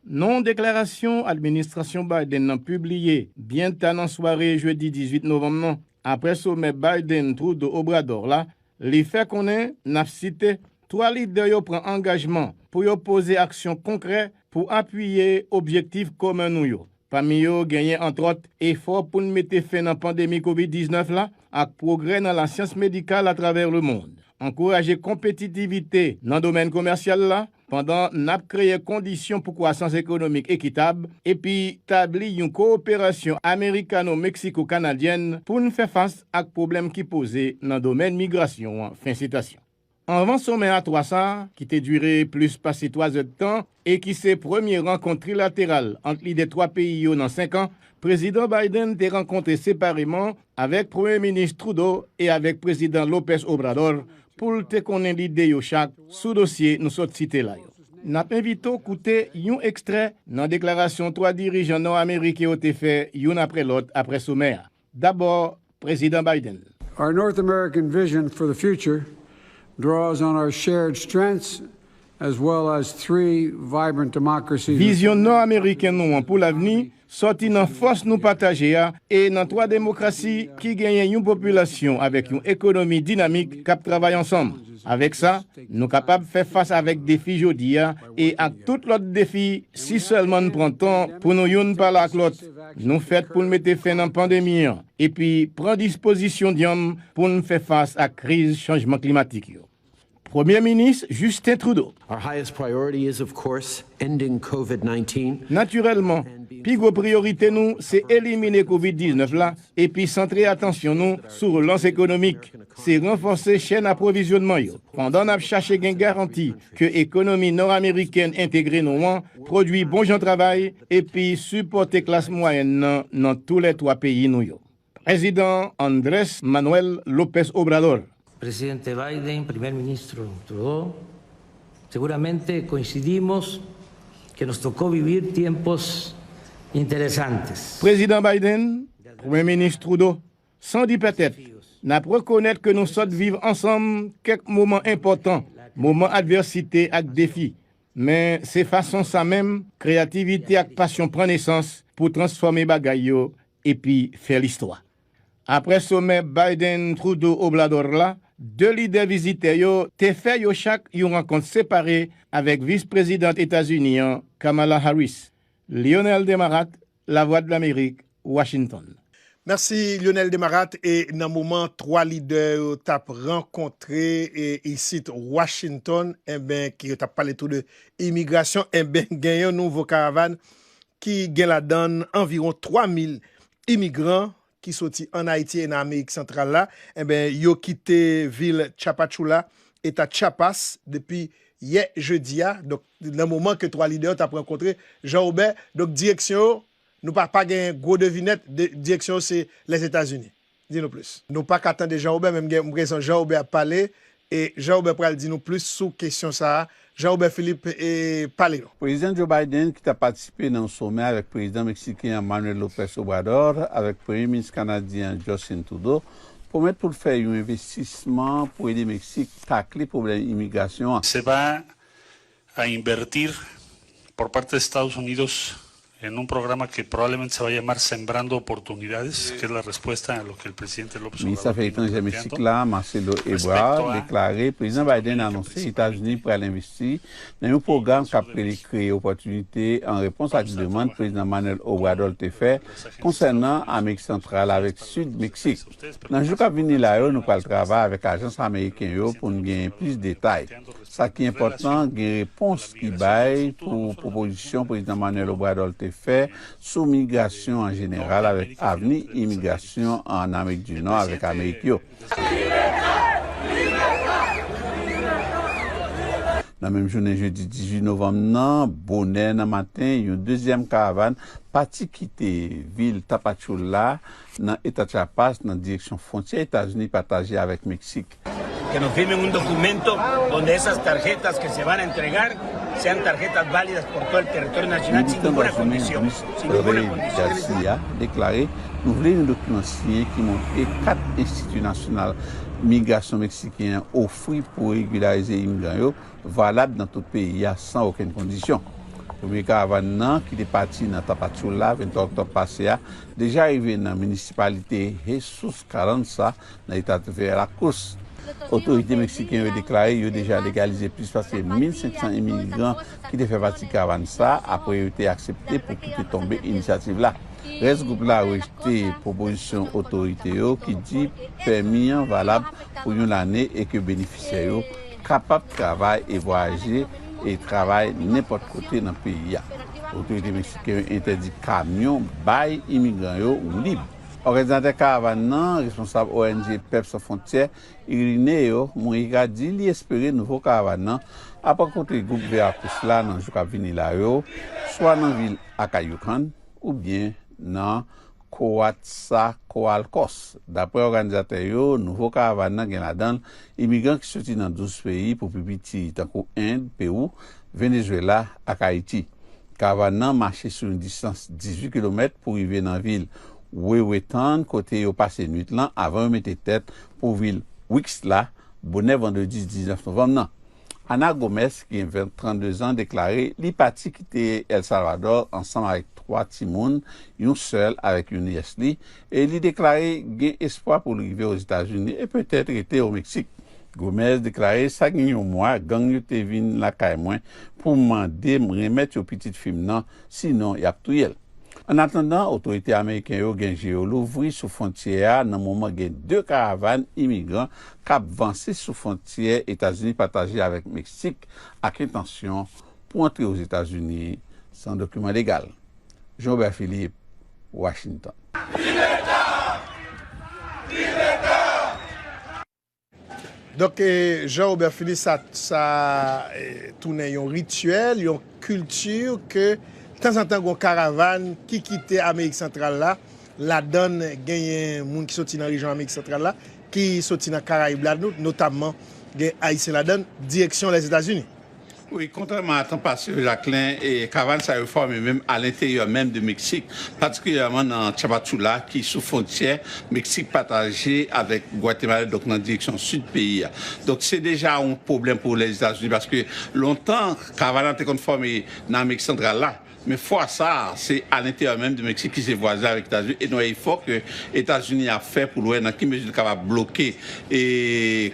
Non deklarasyon administrasyon Biden nan pibliye byen ta nan sware jedi dizuit novanm nan, apre somè Biden-Trudeau-Obrador la, Li fè konnen, n ap site, twa lidè yo pran angajman pou yo poze aksyon konkrè pou apiye objektif komen nou yo. Pami yo genyen, antwòt, efò pou n mete fen nan pandemi kovid diznèf la ak pwogrè nan lasyans medikal atravè lemonn. Ankouraje konpetitivite nan domèn komèsyal la, pandan n ap kreye kondisyon pou kwasans ekonomik ekitab, epi tabli yon kowoperasyon amerikano-meksiko-kanadyèn pou n fè fas ak pwoblèm ki poze nan domèn migrasyon an. Fen sitasyon. Anvan somè a twa sa a, ki te dire plis pase twa zèdtan e ki se premye rankont trilateral ant lidè twa peyi yo nan senk an, Prezidan Biden te rankontre separeman avèk Premye Minis Trudeau e avèk Prezidan Lopez Obrador pou l te konnen lide yo chak sou dosye nou sot site la yo. N ap envite w koute yon ekstrè nan deklarasyon twa dirijan nò-ameriken yo te fè youn apre lòt apre somè a. Dabò, Prezidan Biden. Our North American vision for the future draws on our shared strengths as well as three vibrant democracies. Vizyon nò-ameriken nou an pou lavni sòti nan fòs nou pataje a e nan twa demokrasi ki genyen yon popilasyon avèk yon ekonomi dinamik k ap travay ansanm. Avèk sa, nou kapab fè fas avèk defi jodi a e ak tout lòt defi si sèlman n pran tan pou nou youn pale ak lòt. Nou fèt pou n mete fen nan pandemi an epi pran dispozisyon dyanm pou n fè fas ak kriz chanjman klimatik yo. Premye Minis Justin Trudeau. Our highest priority is, of course, ending covid nineteen. Natirèlman, pi gwo priyorite nou se elimine kovid diznèf la epi santre atansyon nou sou relans ekonomik. Se ranfòse chèn apwovizyònman yo, pandan n ap chache gen garanti ke ekonomi nò-amerikèn entegre nou an pwodui bon jan travay epi sipòte klas mwayèn nan nan toulètwa peyi nou yo. Prezidan Andrés Manuel López Obrador. Presidente Biden, Primer Ministro Trudeau, seguramente coincidimos que nos tocó vivir tiempos interesantes. Prezidan Biden, Premye Minis Trudeau, san di pètèt, n ap rekonèt ke nou sot viv ansanm kèk moman enpòtan, moman advèsite ak defi. Men se fason sa menm, kreyativite ak pasyon pran nesans pou transfòme bagay yo epi fè listwa. Apre somè Biden-Trudeau-Obrador la, de lidè vizitè yo te fè yo chak yon rankont separe avèk Vis Prezidant Etazini an, Kamala Harris. Lionel Demarat, Lavwadlamerik, Washington. Mèsi, Lionel Demarat. E nan moman twa lidè yo t ap rankontre e isit Washington, enben, ki yo t ap pale tou de imigrasyon, enben, gen yon nouvo karavàn ki gen ladan l anviwon twa mil imigran ki soti ann Ayiti e nan Amerik Santral la, enben, yo kite vil Chapachula, eta Chiapas, depi yè jedi a. Donk, nan moman ke twa lidè yo t ap rankontre, Jean Robert, donk, direksyon yo, nou pa, pa gen gwo devinèt, de, direksyon yo se Lèzetazini. Di nou plis. Nou pa ka tande Jean Robert, men m gen enpresyon Jean Robert ap pale, e Jean Robert pral di nou plis sou kesyon sa a. Jean Robert Philippe, e pale nou. Prezidan Joe Biden, ki t ap patisipe nan yon somè avèk Prezidan meksiken an Manuel Lopez Obrador, avèk Premye Minis kanadyen an Justin Trudeau, pwomèt pou l fè yon envestisman pou ede Meksik takle pwoblèm imigrasyon an. Se va a invertir por parte de Estados Unidos en un programa que probablemente se va a llamar Sembrando Oportunidades, que es la respuesta a lo que el presidente López Obrador viene planteando. Minis Afè Etranjè Meksik la, Marcelo Ebrard, deklare Prezidan Biden anonse Etazini pral envesti nan yon pwogram k ap rele Kreye Opòtinite an repons ak demann Prezidan Manuel Obrador te fè konsènan Amerik Santral avèk Sid Meksik. Nan jou k ap vini la yo, nou pral travay avèk ajans ameriken yo pou n gen plis detay. Sa ki enpòtan, gen repons ki bay pou pwopozisyon Prezidan Manuel Obrador te fè sou migrasyon an jeneral avèk avni imigrasyon ann Amerik di Nò avèk Amerik yo. Nan menm jounen jedi dizuit novanm nan, bonè nan maten, yon dezyèm karavàn pati kite vil Tapachula nan eta Chiapas nan direksyon fwontyè Etazini pataje avèk Meksik. Que nos firmen un documento donde esas tarjetas que se van a entregar sean tarjetas válidas por todo el territorio nacional sin ninguna condición, sin ninguna condición. Militan Brazilyen Luis Rey Garcia deklare, nou vle yon dokiman siyen ki montre kat enstiti nasyonal migrasyon meksiken an ofri pou regilarize imigran yo valab nan tout peyi a san okenn kondisyon. Premye karavàn nan, ki te pati nan Tapachula venntwa oktòb pase a, deja rive nan minisipalite Jesus Carranza, nan eta Veracruz. Otorite meksiken yo deklare yo deja legalize plis pase mil senk san imigran ki te fè pati karavàn sa a, apre yo te aksepte pou kite tonbe inisyativ la. Rès gwoup la rejte pwopozisyon otorite yo ki di pèmi an valab pou yon lane e ke benefisyè yo kapab travay e vwayaje e travay nenpòt kote nan peyi a. Otorite meksiken yo entèdi kamyon bay imigran yo woulib. Òganizatè karavàn nan, responsab O N G Pèp San Fwontyè, Irineo Mujica, di li espere nouvo karavàn nan ap rankontre gwoup Veracruz la nan jou k ap vini la yo, swa nan vil Acayucan oubyen nan Coatzacoalcos. Daprè òganizatè yo, nouvo karavàn nan gen ladan l imigran ki soti nan douz peyi, pou pi piti tankou End, Pewou, Venezwela ak Ayiti. Karavàn nan mache sou yon distans dizuit kilomèt pou rive nan vil Huehuetan, kote yo pase nwit lan avan yo mete tèt pou vil Huixtla, bonè vandredi diznèf novanm nan. Ana Gomez, ki gen ven, trannde zan, deklare li pati kite El Salvador ansanm avèk twa timoun, yon sèl avèk yon nyès li, e li deklare gen espwa pou l rive Ozetazini e petèt rete o Meksik. Gomez deklare, sa gen yon mwa, gang yo te vin lakay mwen pou mande m remèt yo pitit fi m nan, sinon y ap touye l. Annatandan, otorite ameriken yo gen je yo louvri sou fwontyè a nan moman gen de karavàn imigran k ap vanse sou fwontyè Etazini pataje avèk Meksik ak entansyon pou antre Ozetazini san dokiman legal. Jean Robert Philippe, Washington. Donk, Jean Robert Philippe, sa, sa eh, tounen yon rityèl, yon kilti ke tanzantan gon karavàn ki kite Amerik Santral la, ladann genyen moun ki soti nan rejyon Amerik Santral la, ki soti nan Karayib la, notamman gen Ayisyen ladann, direksyon Lèzetazini. Wi, kontrèman a tan pase yo, Jacquelin, e karavàn sa yo fòme menm alenteryè menm de Meksik, patikilyèman nan Tapachula ki sou fwontyè Meksik pataje avèk Gwatemala, donk nan direksyon sid peyi a. Donk se deja yon pwoblèm pou Lèzetazini paske lontan karavàn nan te konn fòme nan Amerik Santral la. Men fwa sa a, se alenteryè menm de Meksik ki se vwazen avèk Etazini e nou wè efò ke Etazini ap fè pou l wè nan ki mezi l kapab bloke e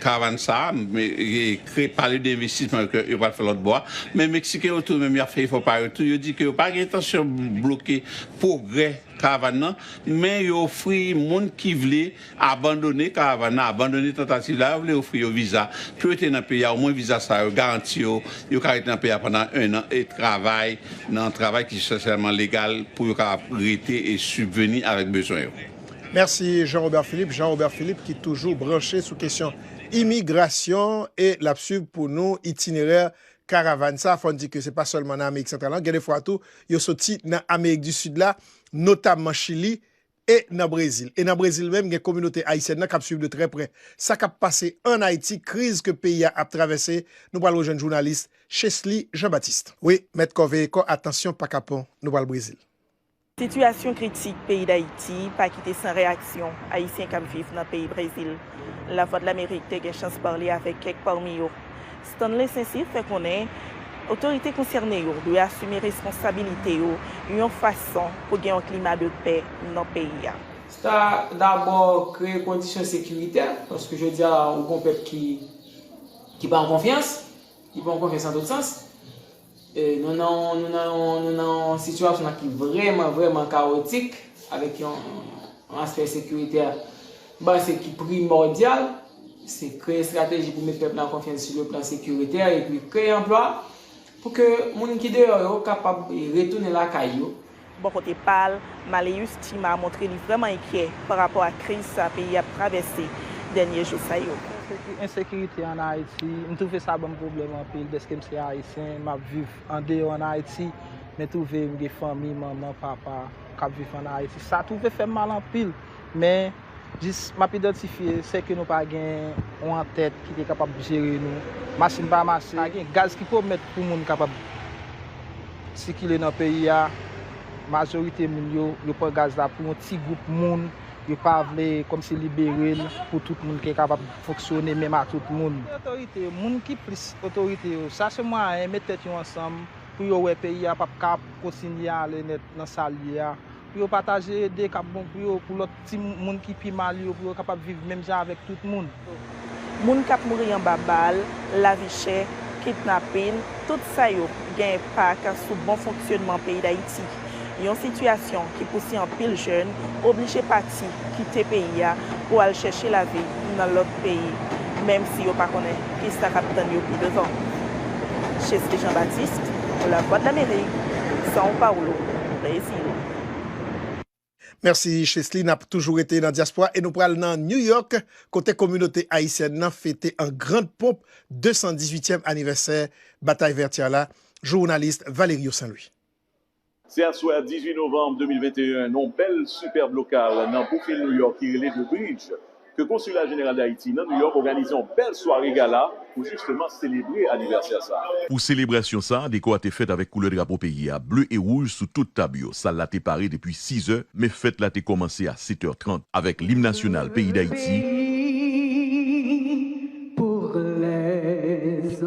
karavàn sa a, e kreye pale de envestisman ke yo pral fè lòtbò a. Men Meksiken yo tou menm y ap fè efò pa yo tou. Yo di ke yo pa gen entansyon bloke pwogrè karavàn nan, men yo ofri moun ki vle abandone karavàn nan, abandone tantativ la, yo vle ofri yo viza pou yo rete nan peyi a, omwen viza sa yo garanti yo, yo ka rete nan peyi a pandan en an e travay nan travay ki espesyalman legal pou yo kapab rete e sibveni avèk bezwen yo. Mèsi Jean Robert Philippe. Jean Robert Philippe ki toujou branche sou kesyon imigrasyon e l ap swiv pou nou itinerè karavàn sa. Fò n di ke se pa sèlman nan Amerik Santral la, gen de fwa tou yo soti nan Amerik di Sid la, notamman Chili e nan Brezil. E nan Brezil menm, gen kominote ayisyèn nan k ap swiv de trè prè sa k ap pase ann Ayiti, kriz ke peyi a ap travèse. Nou pral rejwenn jounalis Chesly Jean Baptiste. Wi, mèt kò veye kò, atansyon pakapon, nou pral Brezil. Sitiyasyon kritik peyi Dayiti pa kite san reyaksyon Ayisyen k ap viv nan peyi Brezil. Lavwadlamerik te gen chans pale avèk kèk pami yo. Stanley Saint-Cyr fè konnen otorite konsène yo dwe asime responsabilite yo yon fason pou gen yon klima de pè nan peyi a. Sa dabò kreye kondisyon sekiritè, paske jodi a la ou gon pèp ki ki pa an konfyans, ki pa an konfyans an tout sans. E nou nan nou nan nou nan yon sitiyasyon la ki vrèman vrèman kawotik avèk yon yon aspè sekiritè m panse ki primòdyal, se kreye estrateji pou met pèp la an konfyans sou le plan sekiritè epi kreye anplwa pou ke moun ki deyò yo kapab retounen lakay yo. Bò kote pa l, Maleus Chima montre li vrèman enkyè pa rapò a kriz sa peyi ap travèse dènye jou sa yo. Ensekirite ann Ayiti, m twouve sa ban m pwoblèm anpil dèske m se ayisyen, m ap viv andeyò ann Ayiti, men twouve m gen fanmi, manman, papa k ap viv ann Ayiti. Sa twouve fè m mal anpil, men jis m ap idantifye sèke nou pa gen yon antèt ki te kapab jere nou. Machin pa mache, pa gen gaz ki pwomèt pou moun kapab sikile nan peyi a. Majorite moun yo, yo pran gaz la pou yon ti gwoup moun. Yo pa vle kòmsi libere l pou tout moun ki kapab fonksyone menm a tout moun. Otorite yo, moun ki plis otorite yo, chache mwayen met tèt yo ansanm pou yo wè peyi a p ap ka kontinye ale nèt nan sa l ye a. Pou yo pataje ede k ap bon pou yo, pou lòt ti moun ki pi mal yo, pou yo kapab viv menm jan avèk tout moun. Moun k ap mouri anba bal, lavi chè, kidnapin, tout sa yo gen enpak sou bon fonksyonman peyi Dayiti. Yon sitiyasyon ki pouse anpil jèn oblije pati, kite peyi a pou al chèche lavi nan lòt peyi, menm si yo pa konnen kisa k ap tann yo pi devan. Chesly Jean Baptiste, Lavwadlamerik, São Paulo, Brezil. Mèsi Chesly, n ap toujou rete nan dyaspora e nou pral nan New York, kote kominote ayisyèn nan fete an grand pomp de san dizuityèm anivèsè Batay Vètyè la. Jounalis Valerio Saint Louis. Se aswè a dizuit novanm de mil venteyen, nan yon bèl sipèb lokal nan Brooklyn, New York, ki rele The Bridge, ke Konsila Jeneral Dayiti nan New York òganize yon bèl sware gala pou jisteman selebre anivèsè sa a. Pou selebrasyon sa a, dekò a te fèt avèk koulè drapo peyi a, ble e wouj sou tout tab yo. Sal la te pare depi sizè, men fèt la te kòmanse a setè trant avèk lim nasyonal peyi Dayiti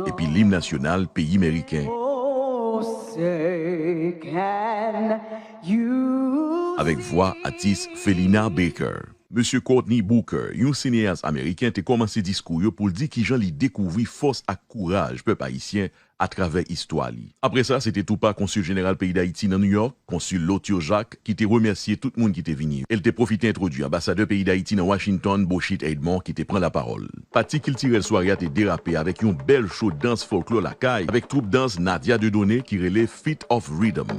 epi lim nasyonal peyi meriken avèk vwa atis Felina Baker. Mesye Courtney Booker, yon sineyas ameriken, te kòmanse diskou yo pou l di kijan li dekouvri fòs ak kouraj pèp ayisyen atravè istwa li. Apre sa, se te tou pa Konsil Jeneral peyi Dayiti nan Nouyòk, Konsil Lotyo Jacques, ki te remèsye tout moun ki te vini yo. E l te pwofite entwodui Anbasadè peyi Dayiti nan Washington, Beauchit Edmond, ki te pran lapawòl. Pati kiltirèl sware a te derape avèk yon bèl cho dans fòlklò lakay, avèk twoup dans Nadia Dieudonné ki rele Feet of Rhythm.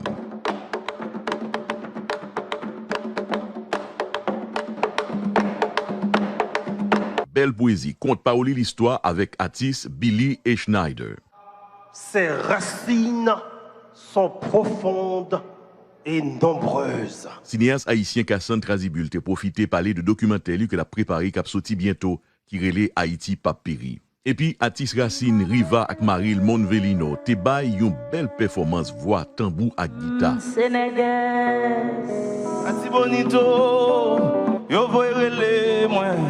Bèl pwezi, kont, pawoli, listwa avèk atis Billy E. Schneider. Ses racines sont profondes et nombreuses. Sineyas ayisyen Cassandre Trazibul te pwofite pale de dokimantè li ke l ap prepare k ap soti byento ki rele Ayiti p ap peri. Epi atis rasin Riva ak mari l Monvelino te bay yon bèl pèfòmans vwa, tanbou ak gita. Artibonito, yo voye rele mwen,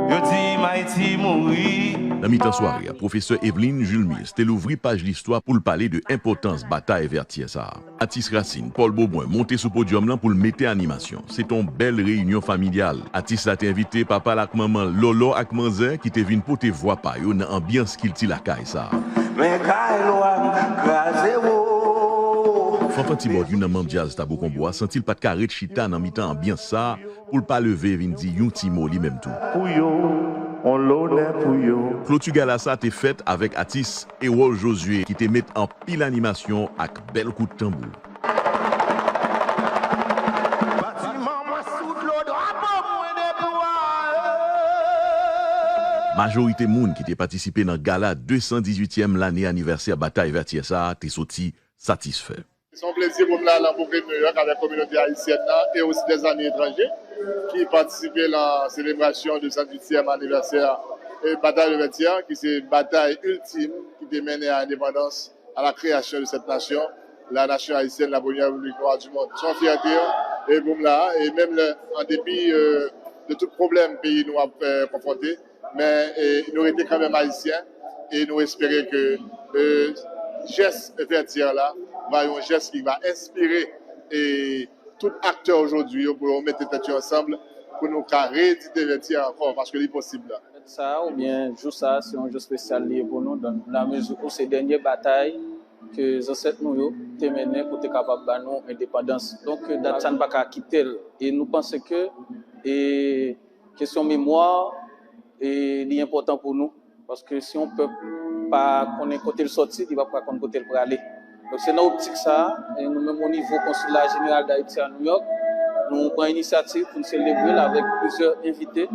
yo di m Ayiti mouri. Nan mitan sware a, pwofesè Eveline Julmius te louvri paj listwa pou l pale de enpòtans batay Vètyè sa a. Atis rasin Paul Beaubrun monte sou podyòm lan pou l mete animasyon. Se te yon bèl reyinyon familyal. Atis la te envite papa l ak manman l, Lòlò ak manzè, ki te vin pote vwa pa yo nan anbyans kilti lakay sa a. Men kay lwa m kraze wo. Fanfan Tibòd, youn nan manm djaz Tabou Konbo a, santi l pa t ka ret chita nan mitan anbyans sa a pou l pa leve vin di yon ti mo li menm tou. Pou yo, on lonè pou yo. Kloti gala sa a te fèt avèk atis Erol Josué ki te met anpil animasyon ak bèl kout tanbou. Batiman mwen sou dlo, drapo mwen deplwaye. Majorite moun ki te patisipe nan gala de san dizuityèm lane anivèsè Batay Vètyè sa a te soti satisfè. Se yon plezi pou m la nan Brooklyn, New York, avèk kominote ayisyèn nan e osi dè zanmi etranje ki patisipe nan selebrasyon de san dizuityèm anivèsè, e, Batay de Vètyè, ki se batay iltim ki te mennen a endepandans, à la création de cette nation, la nation haïtienne, la première république noire du monde. Se yon fyète, e, pou m la, e menm lè, an depi, e, de tout pwoblèm peyi nou ap, e, konfwonte, men, e, nou rete kanmenm ayisyen e nou espere ke, e, jès Vètyè la va yon jès ki va enspire, e, tout aktè ojodwi yo pou yo mete tèt yo ansanm pou nou ka reedite Vètyè ankò, paske li posib. Fèt sa a oubyen jou sa a se yon jou espesyal li ye pou nou, dans la mesure où se dènye batay ke zansèt nou yo te mennen pou te kapab ba nou endepandans. Donk dat sa a n pa ka kite l. E nou panse ke, e, kesyon memwa, e, li enpòtan pou nou. Paske si yon pèp pa konnen kote l sòti, li p ap ka konn kote l prale. Donk se nan optik sa a, e, nou menm o nivo Konsila Jeneral Dayiti a Nouyòk, nou pran inisyativ pou n selebre l avèk plizyè envite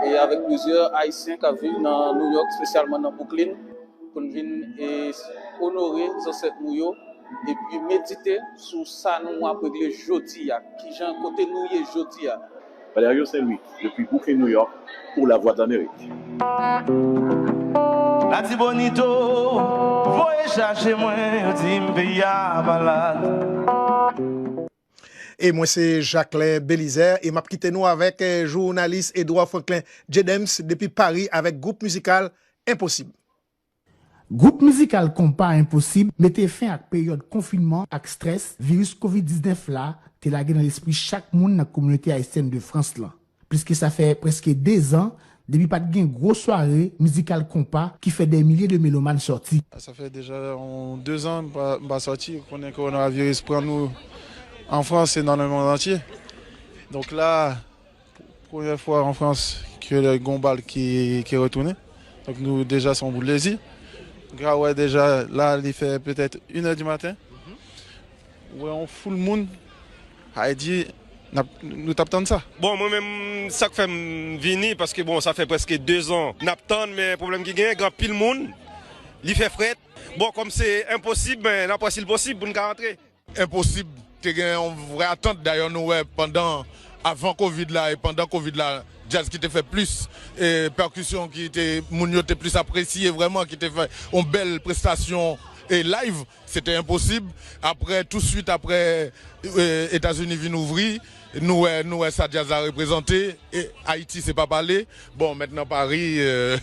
e avèk plizyè Ayisyen k ap viv nan Nouyòk, espesyalman nan Brooklyn, pou n vin, e, onore zansèt nou yo epi medite sou sa nou ap regle jodi a, kijan, kote nou ye jodi a. Valerio Saint Louis, depi Brooklyn, New York, pou Lavwadlamerik. Latibonito voye chache mwen, yo di m peyi a malad. E mwen se Jacquelin Belizaire e m ap kite nou avèk, eh, jounalis Edouard Franklin Jedems depi Paris avèk gwoup mizikal Enposib. Gwoup mizikal konpa Enposib mete fen ak peryòd konfinman ak strès viris kovid diznèf la te lage nan lespri chak moun nan kominote ayisyèn de Frans lan. Pliske sa fè prèske dezan depi pa t gen gwo sware mizikal konpa ki fè dè milye de melomàn sòti. Sa fè deja yon dezan m pa, m pa sòti. Ou konnen kowonaviris pran nou an Frans e nan lemonn antye. Donk la, premyè fwa an Frans ke gen yon bal ki, ki retounen. Donk nou deja se yon bout lezi. Nou ka wè deja la li fè petèt inè di maten. Ou wè yon foul moun, sa vle di n ap, nou t ap tann sa. Bon, mwen menm, sa k fè m vini, paske bon, sa fè prèske dezan n ap tann, men pwoblèm ki genyen, gen anpil moun, li fè frèt. Bon, kòm se enposib, men n ap wè si l posib pou n ka antre. Enposib, te gen yon vrè atant, dayè nou wè pandan, avan kovid la e pandan kovid la, djaz ki te fè plis e pèkisyon ki te, moun yo te plis apresye vrèman, ki te fè yon bèl prestasyon e live, se te enposib. Apre, touswit apre e, Etazini vin ouvri, nou wè, nou wè sa djaz la reprezante. E Ayiti se pa pale. Bon, mentnan Pari, e,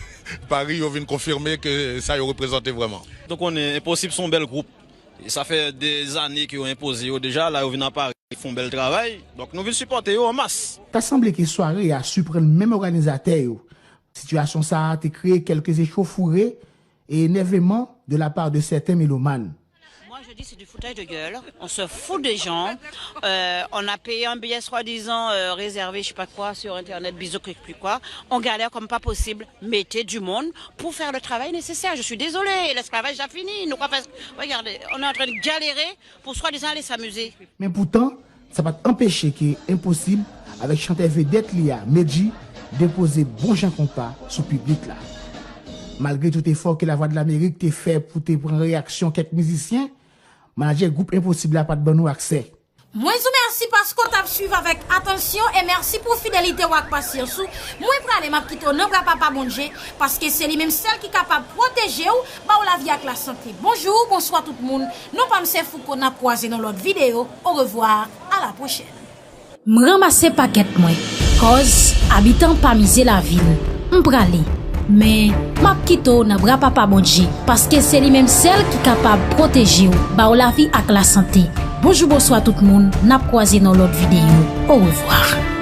Pari yo vin konfime ke sa yo reprezante vrèman. Nou konnen Enposib se yon bèl gwoup. E sa fè de zane ke yo enpoze yo deja, la yo vin a Pari, fè yon bèl travay. Donk nou vin sipòte yo an mas. Ta sanble ke sware a siprann menm òganizatè yo. Sitiyasyon sa a te kreye kèlke echauffourées e enèveman de la part de certains mélomanes. Moi, je dis, c'est du foutage de gueule. On se fout des gens. Euh, on a payé un billet soi-disant euh, réservé, je sais pas quoi, sur Internet, bisous, je sais plus quoi. On galère comme pas possible. Mettez du monde pour faire le travail nécessaire. Je suis désolée, l'esclavage a fini. Nous, quoi, parce- regardez, on est en train de galérer pour soi-disant aller s'amuser. Men poutan, sa pa t anpeche ke Enposib, avèk chantè vedèt li a, Medjy, depoze bon jan konpa sou piblik la. Malgre tout efò ke Lavwadlamerik te fè pou te pran reyaksyon kèk mizisyen, manadjè gwoup Enposib la pa t ban nou aksè. Mwen di w mèsi paske w t ap swiv avèk atansyon e mèsi pou fidelite w ak pasyans ou. Mwen prale, m ap kite w nan bra Papa Bondye, paske se li menm sèl ki kapab pwoteje w, ba w lavi ak lasante. Bonjou, bonswa tout moun. Non pa m se Fouco, n ap kwaze nan lòt videyo. Orevwa, a la pwochèn. M ranmase pakèt mwen, cause abitan pa mize lavi l. M prale, men m ap kite w nan bra Papa Bondye, paske se li menm sèl ki kapab pwoteje w, ba w lavi ak lasante. Bonjou, bonswa tout moun, n ap kwaze nan lòt videyo. Orevwa.